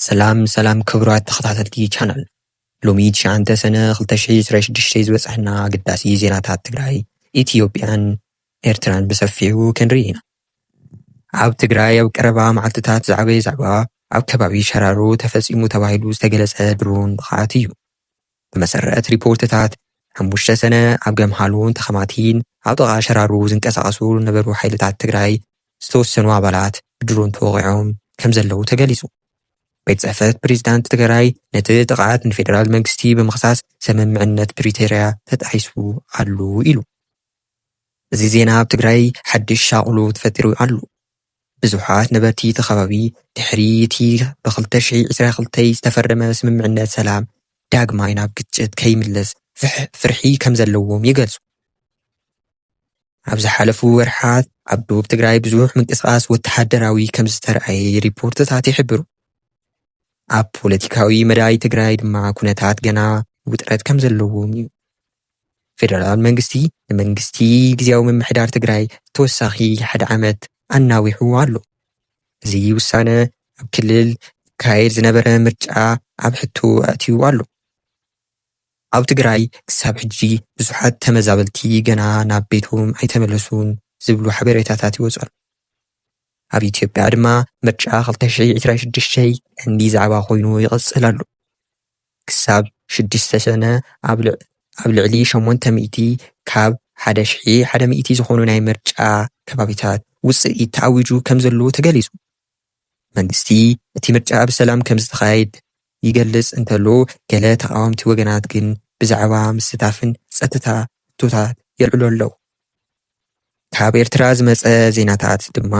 ሰላም ሰላም ክቡራት ተኸታተልቲ ቻናል፣ ሎሚ ትሽዓተ ሰነ ክልተ ሽሕን ዕስራን ሽዱሽተን ዝበጻሕና ኣገዳሲ ዜናታት ትግራይ፣ ኢትዮጵያን ኤርትራን ብሰፊሑ ክንርኢ ኢና። ኣብ ትግራይ ኣብ ቀረባ መዓልትታት ዝዓበየ ዛዕባ ኣብ ከባቢ ሸራሮ ተፈጺሙ ተባሂሉ ዝተገለጸ ድሮን ጥቕዓት እዩ። ብመሰረት ሪፖርትታት፣ ሓሙሽተ ሰነ ኣብ ገምሃሎን ተኸማቲን ኣብ ጥቓ ሸራሮ ዝንቀሳቐሱ ዝነበሩ ሓይልታት ትግራይ ዝተወሰኑ ኣባላት ብድሮን ተወቒዖም ከም ዘለዉ ተገሊጹ። ቤት ጽሕፈት ፕሬዝዳንት ትግራይ ነቲ ጥቕዓት ንፌደራል መንግስቲ ብምኽሳስ ስምምዕነት ፕሪቶርያ ተጣሒሱ ኣሉ ኢሉ። እዚ ዜና ኣብ ትግራይ ሓድሽ ሻቕሎ ተፈጢሩ ኣሎ። ብዙሓት ነበርቲ እቲ ከባቢ ድሕሪ እቲ ብ ክልተ ሽሕን ዕስራን ክልተን ዝተፈረመ ስምምዕነት ሰላም ዳግማይ ናብ ግጭት ከይምለስ ፍሕ- ፍርሒ ከም ዘለዎም ይገልጹ። ኣብ ዝሓለፉ ወርሓት ኣብ ደቡብ ትግራይ ብዙሕ ምንቅስቓስ ወተሃደራዊ ከም ዝተረኣየ ሪፖርትታት ይሕብሩ። ኣብ ፖለቲካዊ መዳይ ትግራይ ድማ ኩነታት ገና ውጥረት ከም ዘለዎም እዩ። ፌደራል መንግስቲ ንመንግስቲ ግዝያዊ ምምሕዳር ትግራይ ተወሳኺ ሓደ ዓመት ኣናዊሑ ኣሎ። እዚ ውሳነ ኣብ ክልል ይካየድ ዝነበረ ምርጫ ኣብ ሕቶ ኣእትዩ ኣሎ። ኣብ ትግራይ ክሳብ ሕጂ ብዙሓት ተመዛበልቲ ገና ናብ ቤቶም ኣይተመለሱን ዝብሉ ሓበሬታታት ይወፁ ኣሎ። ኣብ ኢትዮጵያ ድማ ምርጫ ክልተ ሽሕን ዕስራን ሽዱሽተን ቀንዲ ዛዕባ ኮይኑ ይቕፅል ኣሎ። ክሳብ ሽዱሽተ ሰነ ኣብ ልዕ- ኣብ ልዕሊ ሸሞንተ ሚእቲ ካብ ሓደ ሽሕን ሓደ ሚእቲ ዝኾኑ ናይ ምርጫ ከባቢታት ውፅኢት ተኣዊጁ ከም ዘሎ ተገሊፁ። መንግስቲ እቲ ምርጫ ብሰላም ከም ዝተኻየድ ይገልጽ እንተሎ፣ ገለ ተቓወምቲ ወገናት ግን ብዛዕባ ምስታፍን ጸጥታ ሕቶታት የልዕሉ ኣለዉ። ካብ ኤርትራ ዝመጸ ዜናታት ድማ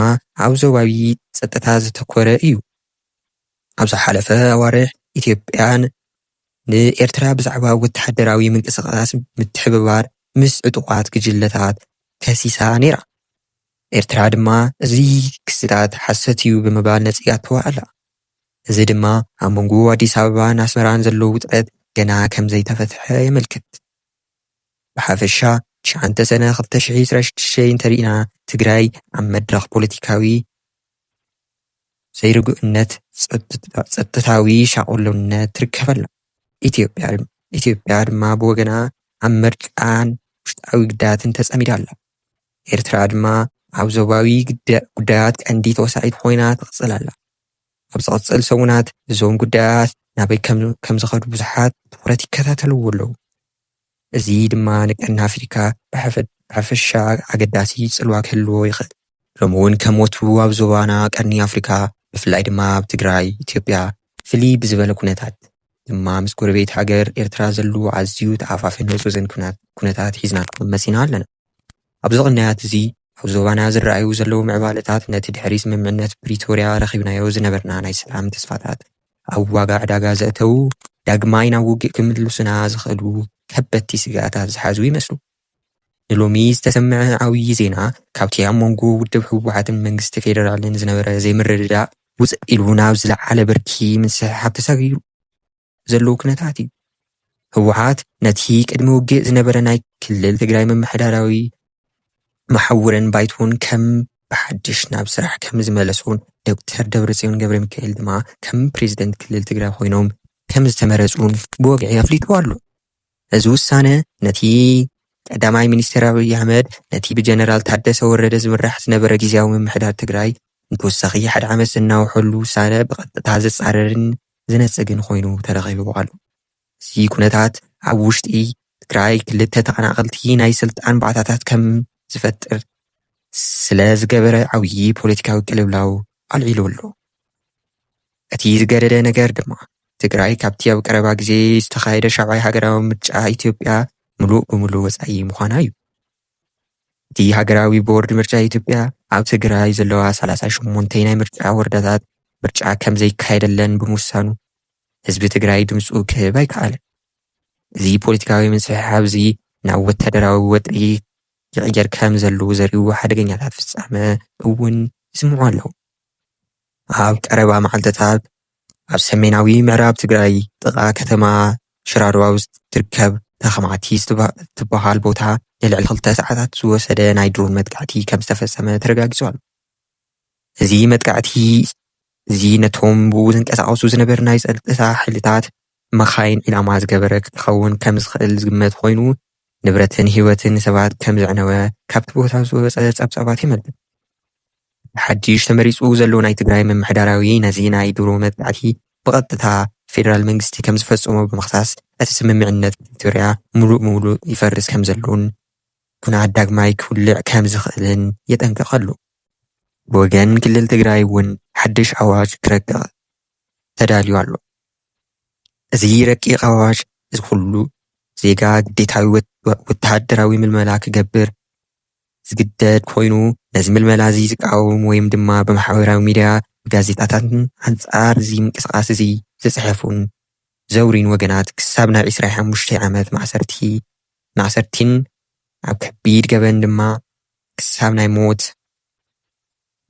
ኣብ ዞባዊ ጸጥታ ዘተኮረ እዩ። ኣብ ዝሓለፈ ኣዋርሕ ኢትዮጵያን ንኤርትራ ብዛዕባ ወተሃደራዊ ምንቅስቓስ ምትሕብባር ምስ ዕጡቓት ግጅለታት ከሲሳ ነይራ። ኤርትራ ድማ እዚ ክስታት ሓሰት እዩ ብምባል ነጺጋቶ ኣላ። እዚ ድማ ኣብ መንጎ ኣዲስ ኣበባን ኣስመራን ዘሎ ውጥረት ገና ከም ዘይተፈትሐ የመልክት። ብሓፈሻ ትሽዓተ ሰነ ክልተ ሽሕን ዕስራን ሽዱሽተን እንተሪእና ትግራይ ኣብ መድረኽ ፖለቲካዊ ዘይርጉእነት ጸጥታ- ጸጥታዊ ሻቕሎነት ትርከብ ኣላ። ኢትዮጵያ ኢትዮጵያ ድማ ብወገና ኣብ ምርጫን ውሽጣዊ ግዳያትን ተጸሚዳ ኣላ። ኤርትራ ድማ ኣብ ዞባዊ ግዳ- ጉዳያት ቀንዲ ተዋሳኢት ኮይና ትቕጽል ኣላ። ኣብ ዝቕጽል ሰሙናት እዞም ጉዳያት ናበይ ከም ከም ዝኸዱ ብዙሓት ትኹረት ይከታተልዎ ኣለዉ። እዚ ድማ ንቀርኒ ኣፍሪካ ብሓፈ- ብሓፈሻ ኣገዳሲ ጽልዋ ክህልዎ ይኽእል። ሎሚ እውን ከም ወትሩ ኣብ ዞባና ቀርኒ ኣፍሪካ ብፍላይ ድማ ኣብ ትግራይ፣ ኢትዮጵያ ፍልይ ብዝበለ ኩነታት ድማ ምስ ጎረቤት ሃገር ኤርትራ ዘሎ ኣዝዩ ተኣፋፍን ህጹጽን ኩና- ኩነታት ሒዝናልኩም መጺና ኣለና። ኣብዚ ቅንያት እዚ ኣብ ዞባና ዝረኣዩ ዘለዉ ምዕባለታት ነቲ ድሕሪ ስምምዕነት ፕሪቶርያ ረኺብናዮ ዝነበርና ናይ ሰላም ተስፋታት ኣብ ዋጋ ዕዳጋ ዘእተዉ፣ ዳግማይ ናብ ውግእ ክምልሱና ዝኽእሉ ከበድቲ ስግኣታት ዝሓዙ ይመስሉ። ንሎሚ ዝተሰምዐ ዓብዪ ዜና ካብቲ ኣብ መንጎ ውድብ ህወሓትን መንግስቲ ፌደራልን ዝነበረ ዘይምርድዳእ ውፅእ ኢሉ ናብ ዝለዓለ ብርኪ ምስሕሓብ ተሰጊሩ ዘለዉ ኩነታት እዩ። ህወሓት ነቲ ቅድሚ ውግእ ዝነበረ ናይ ክልል ትግራይ ምምሕዳራዊ መሓውርን ባይቶን ከም ብሓድሽ ናብ ስራሕ ከም ዝመለሱን ዶክተር ደብረፅዮን ገብረ ሚካኤል ድማ ከም ፕሬዝደንት ክልል ትግራይ ኮይኖም ከም ዝተመረፁን ብወግዒ ኣፍሊጡ ኣሎ። እዚ ውሳነ ነቲ ቀዳማይ ሚኒስትር ኣብይ ኣሕመድ ነቲ ብጀነራል ታደሰ ወረደ ዝምራሕ ዝነበረ ግዝያዊ ምምሕዳር ትግራይ ንተወሳኺ ሓደ ዓመት ዘናውሐሉ ውሳነ ብቐጥታ ዘጻረርን ዝነጽግን ኮይኑ ተረኺቡ ኣሎ። እዚ ኩነታት ኣብ ውሽጢ ትግራይ ክልተ ተቐናቐልቲ ናይ ስልጣን ባእታታት ከም ዝፈጥር ስለ ዝገበረ ዓብዪ ፖለቲካዊ ቅልውላው ኣልዒሉ ኣሎ። እቲ ዝገደደ ነገር ድማ ትግራይ ካብቲ ኣብ ቀረባ ግዜ ዝተኻየደ ሻብዓይ ሃገራዊ ምርጫ ኢትዮጵያ ምሉእ ብምሉእ ወጻኢ ምዃና እዩ። እቲ ሃገራዊ ቦርድ ምርጫ ኢትዮጵያ ኣብ ትግራይ ዘለዋ ሰላሳ ሸሞንተ ናይ ምርጫ ወረዳታት ምርጫ ከም ዘይካየደለን ብምውሳኑ ህዝቢ ትግራይ ድምፁ ክህብ ኣይከኣለን። እዚ ፖለቲካዊ ምስሕሓብ እዚ ናብ ወታደራዊ ወጥሪ ይቕየር ከም ዘሎ ዘርእዩ ሓደገኛታት ፍጻመ እውን ይስምዑ ኣለዉ። ኣብ ቀረባ መዓልትታት ኣብ ሰሜናዊ ምዕራብ ትግራይ ጥቓ ከተማ ሽራሮ ኣብ ትርከብ ተኸማቲ ዝተባ- ትበሃል ቦታ ንልዕሊ ክልተ ሰዓታት ዝወሰደ ናይ ድሮን መጥቃዕቲ ከም ዝተፈጸመ ተረጋጊጹ ኣሎ። እዚ መጥቃዕቲ እዚ ነቶም ብኡ ዝንቀሳቐሱ ዝነበሩ ናይ ጸጥታ ሓይልታት መኻይን ዒላማ ዝገበረ ክኸውን ከም ዝኽእል ዝግመት ኮይኑ፣ ንብረትን ህይወትን ሰባት ከም ዘዕነወ ካብቲ ቦታ ዝወጸ ጸብጻባት የመልክት። ሓድሽ ተመሪጹ ዘሎ ናይ ትግራይ ምምሕዳራዊ ነዚ ናይ ድሮ መጥቃዕቲ ብቐጥታ ፌደራል መንግስቲ ከም ዝፈጸሞ ብምኽሳስ፣ እቲ ስምምዕነት ፕሪቶርያ ምሉእ ብምሉእ ይፈርስ ከም ዘሎን ኩናት ዳግማይ ክውልዕ ከም ዝኽእልን የጠንቅቕ ኣሎ። ብወገን ክልል ትግራይ እውን ሓድሽ ኣዋጅ ክረቅቕ ተዳልዩ ኣሎ። እዚ ረቂቕ ኣዋጅ እዚ ኩሉ ዜጋ ግዴታዊ ወት-፣ ወተሃደራዊ ምልመላ ክገብር ዝግደድ ኮይኑ፣ ነዚ ምልመላ እዚ ዝቃወም ወይም ድማ ብማሕበራዊ ሚድያ፣ ብጋዜጣታትን ኣንጻር እዚ ምንቅስቓስ እዚ ዝጽሕፉን ዘውሪን ወገናት ክሳብ ናይ ዕስራ ሓሙሽተ ዓመት ማእሰርቲ፣ ማእሰርቲን ኣብ ከቢድ ገበን ድማ ክሳብ ናይ ሞት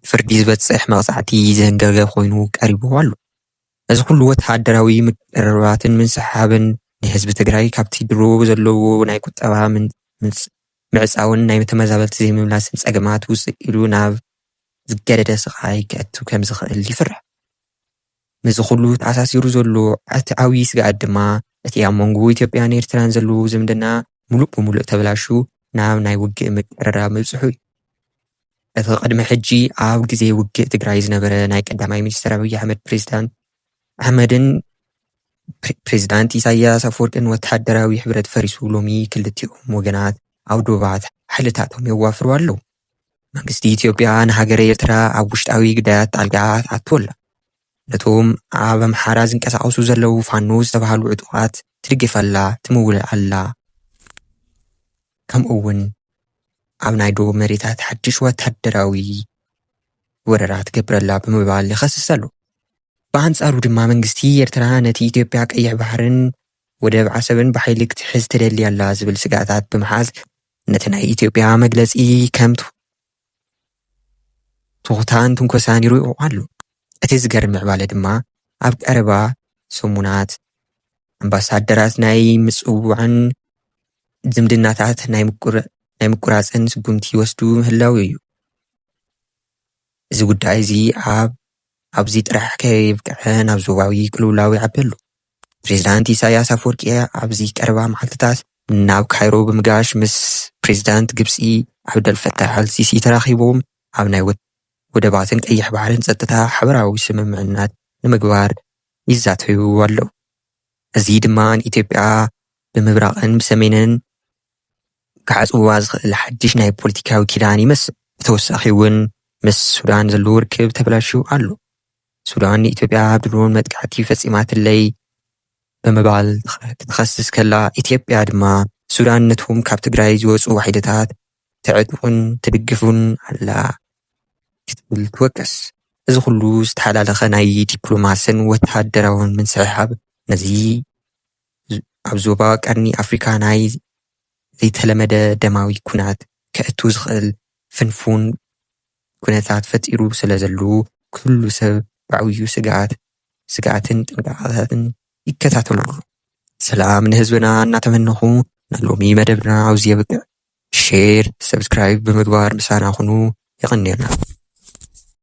ፍርዲ ዝበጽሕ መቕጻዕቲ ዘንደገ ኮይኑ ቀሪቡ ኣሎ። እዚ ኩሉ ወተሃደራዊ ምቅርራባትን ምንስሓብን ንህዝቢ ትግራይ ካብቲ ድሮ ዘለዎ ናይ ቁጠባ ምን-፣ ምንጽ-፣ ምዕጻውን ናይ ተመዛበልቲ ዘይምምላስን ጸገማት ውጽእ ኢሉ ናብ ዝገደደ ስቓይ ከእቱ ከም ዝኽእል ይፍራሕ። ምስዚ ኩሉ ተኣሳሲሩ ዘሎ እቲ ዓብዪ ስግኣት ድማ፣ እቲ ኣብ መንጎ ኢትዮጵያን ኤርትራን ዘለዎ ዝምድና ምሉእ ብምሉእ ተበላሹ ናብ ናይ ውግእ ምቅርራብ ምብጽሑ እዩ። እቲ ቅድሚ ሕጂ ኣብ ግዜ ውግእ ትግራይ ዝነበረ ናይ ቀዳማይ ሚኒስትር ኣብይ ኣሕመድ ፕሬዚዳንት ኣሕመድን ፕሬ-፣ ፕሬዚዳንት ኢሳያስ ኣፈወርቅን ወተሃደራዊ ሕብረት ፈሪሱ፣ ሎሚ ክልቲኦም ወገናት ኣብ ዶባት ሓይልታቶም የዋፍሩ ኣለዉ። መንግስቲ ኢትዮጵያ ንሃገረ ኤርትራ ኣብ ውሽጣዊ ጉዳያት ጣልቃ ትኣቱ ኣላ። ነቶም ኣብ ኣምሓራ ዝንቀሳቐሱ ዘለዉ ፋኖ ዝተባህሉ ዕጡቓት ትድግፍ ኣላ፣ ትምውል ኣላ። ከምኡ እውን ኣብ ናይ ዶብ መሬታት ሓድሽ ወታደራዊ ወረራ ትገብር ኣላ ብምባል ይኸስስ ኣሎ። ብኣንጻሩ ድማ መንግስቲ ኤርትራ ነቲ ኢትዮጵያ ቀይሕ ባሕርን ወደብ ዓሰብን ብሓይሊ ክትሕዝ ትደሊ ኣላ ዝብል ስግኣታት ብምሓዝ ነቲ ናይ ኢትዮጵያ መግለጺ ከም ቱ-፣ ትኹታን ትንኮሳን ይርእዮ ኣሎ። እቲ ዝገርም ምዕባለ ድማ ኣብ ቀረባ ሰሙናት ኣምባሳደራት ናይ ምጽውዓን ዝምድናታት ናይ ምቁር-፣ ናይ ምቁራጽን ስጉምቲ ይወስዱ ምህላው እዩ። እዚ ጉዳይ እዚ ኣብ፣ ኣብዚ ጥራሕ ከይብቅዐ ናብ ዞባዊ ቅልውላው ይዓቢ ኣሎ። ፕሬዚዳንት ኢሳያስ ኣፈወርቂ ኣብዚ ቀረባ መዓልትታት ናብ ካይሮ ብምጋሽ ምስ ፕሬዚዳንት ግብጺ ዓብደል ፈታሕ ኣልሲሲ ተራኺቦም ኣብ ናይ ወ-፣ ወደባትን ቀይሕ ባሕርን ጸጥታ ሓበራዊ ስምምዕነት ንምግባር ይዛተዩ ኣለዉ። እዚ ድማ ንኢትዮጵያ ብምብራቕን ብሰሜንን ክዓጽዋ ዝኽእል ሓድሽ ናይ ፖለቲካዊ ኪዳን ይመስል። ብተወሳኺ እውን ምስ ሱዳን ዘለዎ ርክብ ተበላሽዩ ኣሎ። ሱዳን ንኢትዮጵያ ብድሮን መጥቃዕቲ ፈጺማትለይ ብምባል ክትኸስስ ከላ፣ ኢትዮጵያ ድማ ሱዳን ነቶም ካብ ትግራይ ዝወጹ ሓይልታት ተዕጥቑን ትድግፉን ኣላ ክትብል ትወቅስ። እዚ ኩሉ ዝተሓላለኸ ናይ ዲፕሎማስን ወተሃደራውን ምንስሕሓብ ነዚ ኣብ ዞባ ቀርኒ ኣፍሪካ ናይ ዘይተለመደ ደማዊ ኩናት ከእቱ ዝኽእል ፍንፉን ኩነታት ፈጢሩ ስለ ዘሉ፣ ኩሉ ሰብ ብዓብዩ ስግኣት፣ ስግኣትን ጥንቃቐታትን ይከታተሉ። ሰላም ንህዝብና እናተመነኹ፣ ናይ ሎሚ መደብና ኣብዚ የብቅዕ። ሼር፣ ሰብስክራይብ ብምግባር ምሳና ኩኑ። የቐንየልና።